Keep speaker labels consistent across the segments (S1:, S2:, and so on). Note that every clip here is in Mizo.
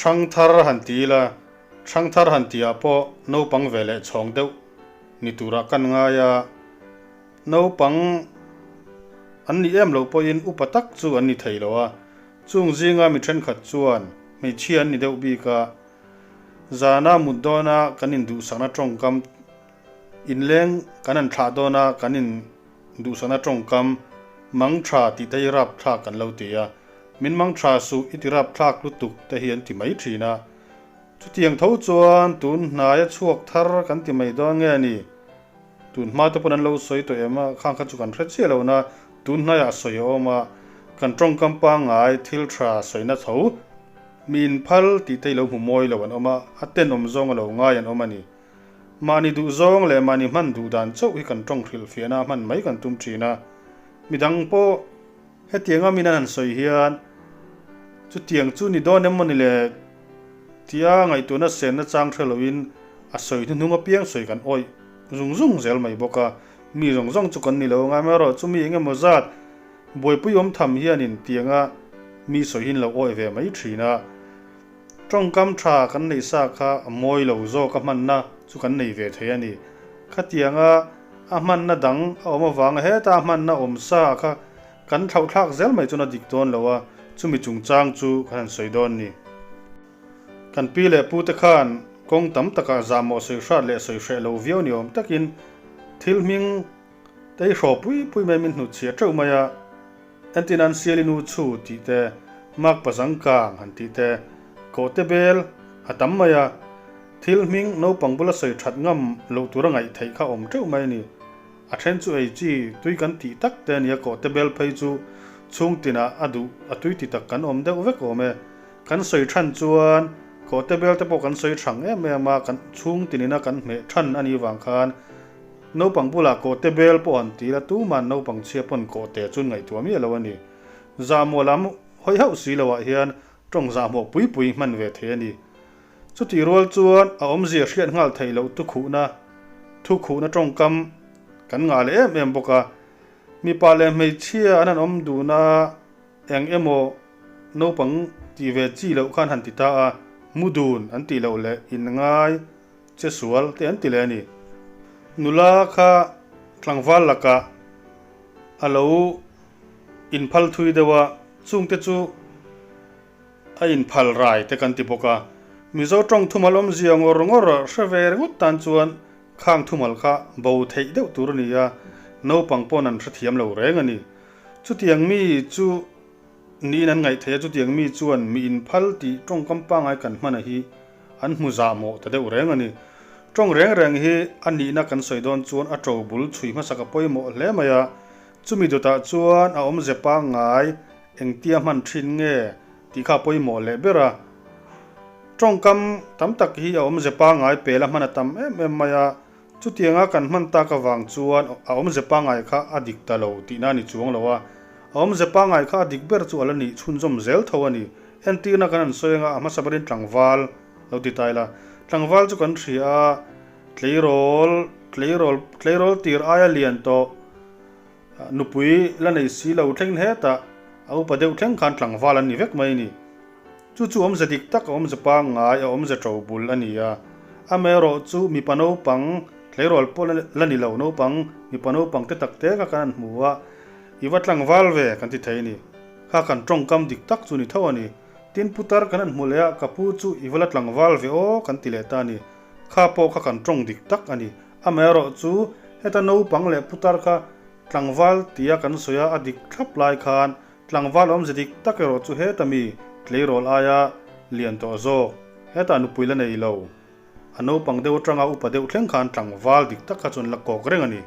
S1: Ṭhangthar han ti ila, ṭhangthar han tihah pawh naupang ve leh chhawng deuh ni turah kan ngai a, naupang an nih em loh pawhin upa tak chu an ni thei lo a, chung zinga mi ṭhenkhat chuan hmeichhia an ni deuh bik a, zana mut dawna kan induhsakna ṭawngkam inleng kan han thlah dawna kan in duhsakna ṭawngkam mang ṭha tih te hi rapthlak kan lo ti a, min mang ṭha suh i ti rapthlak lutuk te hi an ti mai ṭhin a. Chutiang tho chuan tun hnaia chhuak thar kan ti mai dawn nge ni? Tun hma te pawn an lo sawi tawh em a, khang kha chu kan hre chiah lo na, tun hnaiah sawi a awm a, kan ṭawngkam pangngai thil ṭha sawina tho mi inphal tih te i lo hmu mawi lo an awm a, a tenawm zawng a lo ngai an awm a ni. Mahni duh zawng leh mahni hman duh dan chauh hi kan tawng hrilh fiahna hman mai kan tum thin a. Midang pawh hetianga min an han sawi hian chutiang chu ni dawn em mawni le tia ngaihtuahna senna chang hre loin a sawi hnuhnung apiang sawi kan awih zung zung zel mai bawk a. Mi zawng zawng chu kan ni lo anga amaherawh chu mi engemaw zat buaipui awm tham hianin tianga mi sawi hi an lo awih ve mai thin a. Tawngkam tha kan neih sa kha a mawi lo zawk a hmanna chu kan nei ve thei a ni. Khatianga a hmanna dang a awm avanga heta a hmanna awm sa kha kan thlauhthlak zel mai chuan a dik dawn lo a, chumi chungchang chu kan han sawi dawn ni. Kan pi leh pute khan kawng tam takah zahmawh sawi hrat leh sawi hreh lo viau ni awm takin thil hming te hi hraw pui pui mai min hnutchhiah teuh mai a. Entin an siali nu chhu tih te, mak pazang kang han tih te, kawhte bel a tam mai a, thil hming naupang bula sawi that ngam loh tura ngaih theih kha awm teuh mai a ni. A then chu ei chi tui kan tih tak te a nia, kawhte bel phei chu chhung tinah a duh a tui ti tak kan awm deuh vek awm e. Kan sawi than chuan kawhte bel te pawh kan sawi thang em em a, kan chhung tinina kan hmeh than a nih vang khan Naupang bulah kawhte bel pawh an ti la, tuman naupang chhia pawn kawhte chu ngaihtuah miah lo a ni. Zahmawh lam hawi hauh si loah hian tawng zahmawh pui pui hman ve thei a ni. Chutih rual chuan a awmzia hriat nghal theih loh tukhuhna, thukhuhna tawngkam kan ngah leh em em bawk a. Mipa leh hmeichhia an han awm dun a, eng emaw naupang tih ve chi loh khan han ti ta a, mu dun an tih loh leh inngai Che sual te an ti leh a ni. Nula kha tlangval lakah a lo inphal thui deuh a, chungte chu a inphal rai te kan ti bawk a. Mizo tawng thumal awmzia ngawr ngawr hre ve ringawt tan chuan khang thumal kha bo theih deuh tur a ni a, naupang pawn an hrethiam lo reng a ni. Chutiang mi chu Niin an ngaih theih a, chutiang mi chuan mi inphal tih tawngkam pangngai kan hman a hi an hmu zah mawh ta deuh reng a ni. Tawng reng reng hi a nihna kan sawi dawn chuan a to bul chhui hmasak a pawimawh hle mai a, chumi dawtah chuan a awmze pangngai engtia hman thin nge tih kha a pawimawh leh ber a. Tawngkam tam tak hi a awmze pangngai pela hman a tam em em mai a, Chutianga kan hman tak avang chuan a awmze pangngai kha a dik ta lo tihna a ni chuang lo a, a awmze pangngai kha a dik ber chu a la nih chhunzawm zel tho a ni. Entirna kan han sawi anga a hmasa berin tlangval lo ti ta ila, tlangval chu kan hria a, tleirawl, tleirawl, tleirawl tir aia lian tawh, nupui la nei si lo thleng hetah a upa deuh thleng khan tlangval an ni vek mai a ni. Chu chu awmze dik tak a awmze pangngai a awmze to bul a ni a. Amaherawh chu mipa naupang, tleirawl pawh la ni lo naupang, mipa naupang te tak te kha kan han hmu a, i va tlangval ve kan ti thei a ni. Kha kan tawngkam dik tak chu ni tho a ni. Tin putar kan han hmu leh a, ka pu chu i va la tlangval ve aw kan ti leh ta a ni. Kha pawh kha kan tawng dik tak a ni. Amaherawh chu heta naupang leh putar kha tlangval tia kan sawi a, a dik thlap lai khan Tlangval awmze dik tak erawh chu heta mi tleirawl aia lian tawh zawk, hetah nupui la nei lo. A naupang deuh atanga upa deuh thleng khan tlangval dik tak kha chuan la kawk reng a ni.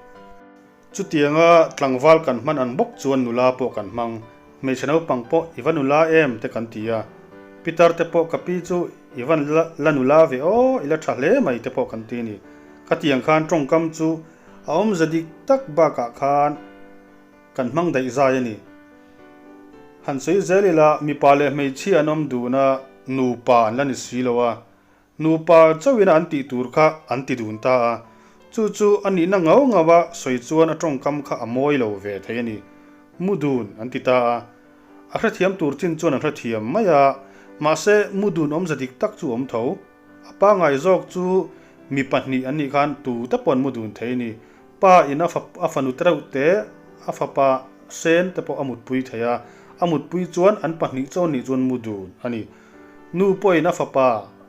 S1: Chutianga tlangval kan hman ang bawk chuan nula pawh kan hmang. Hmeichhe naupang pawh i va nula em te kan ti a. Pitar te pawh ka pi chu i van la nula ve aw, i la tha hle mai te pawh kan ti a ni. Khatiang khan tawngkam chu a awmze dik tak bakah khan Kan hmang daih zai a ni. Han sawi zel ila mipa leh hmeichhia an awm dun a, nupa an la ni si lo a. Nupa chauhin a an tih tur kha an ti dun ta a. Chu chu a nihna ngau ngau a sawi chuan a tawngkam kha a mawi lo ve thei a ni. Mu dun an ti ta a. A hrethiam tur chin chuan an hrethiam mai a. Mahse, mu dun awmze dik tak chu awm tho. A pangai zawk chu mi pahnih an nih khan tu te pawh an mu dun thei a ni. Pa in a a fanu tereuh te, a fapa sen te pawh a mutpui thei a, a mutpui chuan an pahnih chaw nih chuan mu dun a ni. Nu pawhin a fapa,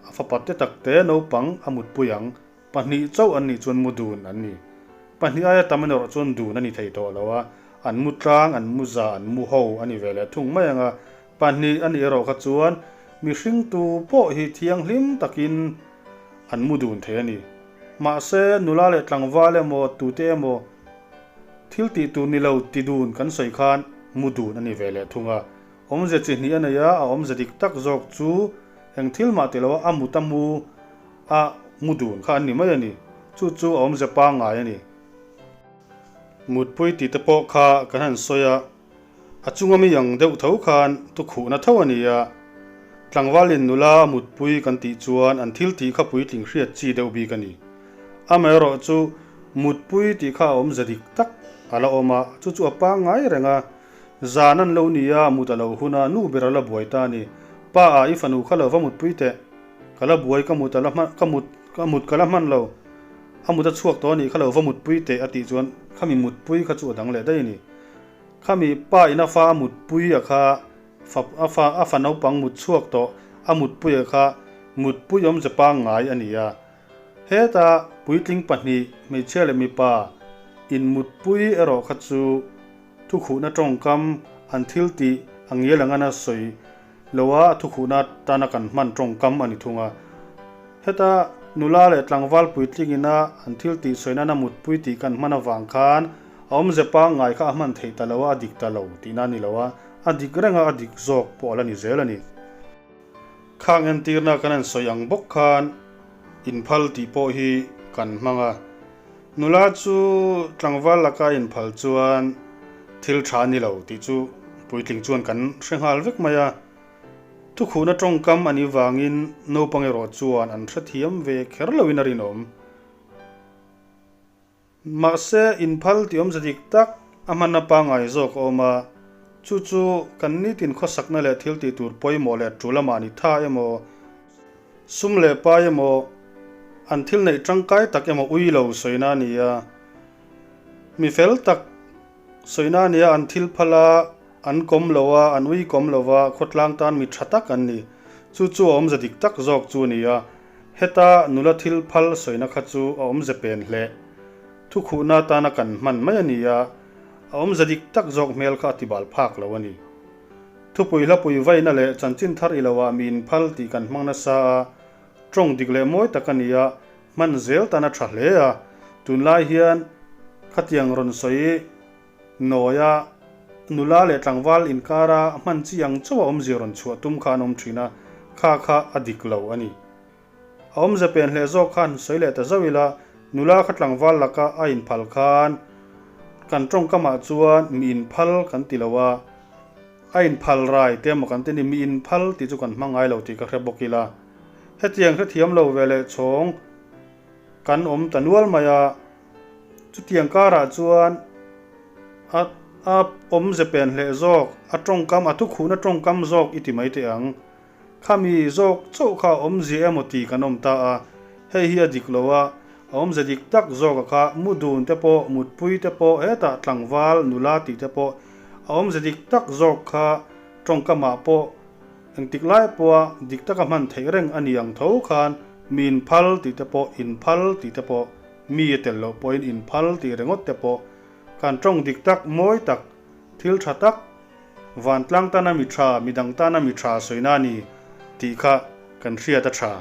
S1: a fapa te tak te naupang a mutpui ang. Pahnih chauh an nih chuan mu dun an ni. Pahnih aia tam erawh chuan dun a ni thei tawh lo a, an mu tlang, an mu za, an mu ho a ni ve leh thung mai ang a. Pahnih a nih erawh kha chuan mihring tu pawh hi thianghlim takin an mu dun thei a ni. Mahse, nula leh tlangval emaw, tute emaw thil tih tur ni lo ti dun kan sawi khan mu dun a ni ve leh thung a. Awmze chi hnih a nei a, a awmze dik tak zawk chu eng thil mah ti loa a mut a mu a mu dun kha an ni mai a ni. Chu chu a awmze pangngai a ni. Mutpui tih te pawh kha kan han sawi a, a chunga mi ang deuh tho khan tukhuhna tho a ni a. Tlangvalin nula a mutpui kan tih chuan an thil tih kha puitling hriat chi deuh bik a ni. Amaherawh chu mutpui tih kha a awmze dik tak a la awm a, chu chu a pangngai reng a. Zan an lo ni a, mut a lo hun a, nu ber a la buai ta a ni. Pa a, i fanu kha lo va mutpui teh. Ka la buai, ka mut a la hman, ka mut, ka mut ka la hman lo. A mut a chhuak tawh a nih kha lo va mutpui teh a tih chuan khami mutpui kha chu a dang leh daih a ni. Khami pa in a fa a mutpui a kha, fa, a fa, a fa naupang mut chhuak tawh a mutpui a kha mutpui awmze pangngai a ni a. Heta puitling pahnih, hmeichhia leh mipa, in mutpui erawh kha chu, Thukhuhna tawngkam an thil tih a ngial ang ana sawi lo a, thukhuhna tana kan hman tawngkam a ni thung a. Heta nula leh tlangval puitling ina an thil tih sawi nana mutpui tih kan hman avang khan a awmze pangngai kha a hman theih ta lo a, a dik ta lo tihna a ni lo a, a dik reng a, a dik zawk pawh a la ni zel a ni. Khang entirna kan han sawi ang bawk khan inphal tih pawh hi kan hmang a. Nula chu tlangval laka inphal chuan thil tha a ni lo tih chu puitling chuan kan hre nghal vek mai a. Thukhuhna tawngkam a nih vangin naupang erawh chuan an hrethiam ve kher loin a rinawm. Mahse, inphal tih awmze dik tak a hmanna pangngai zawk a awm a, chu chu kan nitin khawsakna leh thil tih tur pawimawh leh tul lamah ni tha emaw, sum leh pai emaw, an thil neih tangkai tak emaw ui lo sawina a ni a. Mi fel tak sawina a ni a, an thil phal a, an kawm lo a, an ui kawm lo va, khawtlang tan mi tha tak an ni. Chu chu a awmze dik tak zawk chu a ni a. Heta nula thil phal sawina kha chu a awmze pen hle. Thukhuhna atana kan hman mai a ni a, a awmze dik tak zawk hmel kha a tibal phak lo a ni. Thupui hlapui vaina leh chanchin thar i loah mi inphal tih kan hmang nasa a, tawng dik leh mawi tak a ni a, hman zel tan a tha hle a, tunlai hian khatiang rawn sawi Nawia nula leh tlangval inkara hman chi ang chauh a awmzia rawn chhuah tum kha an awm thin a, kha kha a dik lo a ni. A awmze pen hleh zawk khan sawi leh ta zauh ila, nula kha tlangval laka a inphal khan kan tawngkamah chuan mi inphal kan ti lo a, a inphal rai te emaw kan ti ni, mi inphal tih chu kan hmang ngai lo tih ka hre bawk ila. Hetiang hrethiam lo ve leh chhawng kan awm ta nual mai a. Chutiang karah chuan a a awmze pen hleh zawk, a tawngkam, a thukhuhna tawngkam zawk i ti mai teh ang. Khami zawk chauh kha a awmzia emaw ti kan awm ta a, hei hi a dik lo a, a awmze dik tak zawk a kha, mu dun te pawh, mutpui te pawh, hetah tlangval, nula tih te pawh, a awmze dik tak zawk kha tawngkamah pawh Engtik lai pawha dik taka hman theih reng a ni ang tho khan mi inphal tih te pawh inphal tih te pawh mi a tel loh pawhin inphal tih ringawt te pawh kan tawng dik tak mawi tak thil tha tak vantlang tana mi tha midang tana mi tha sawina a ni tih kha kan hriat a tha.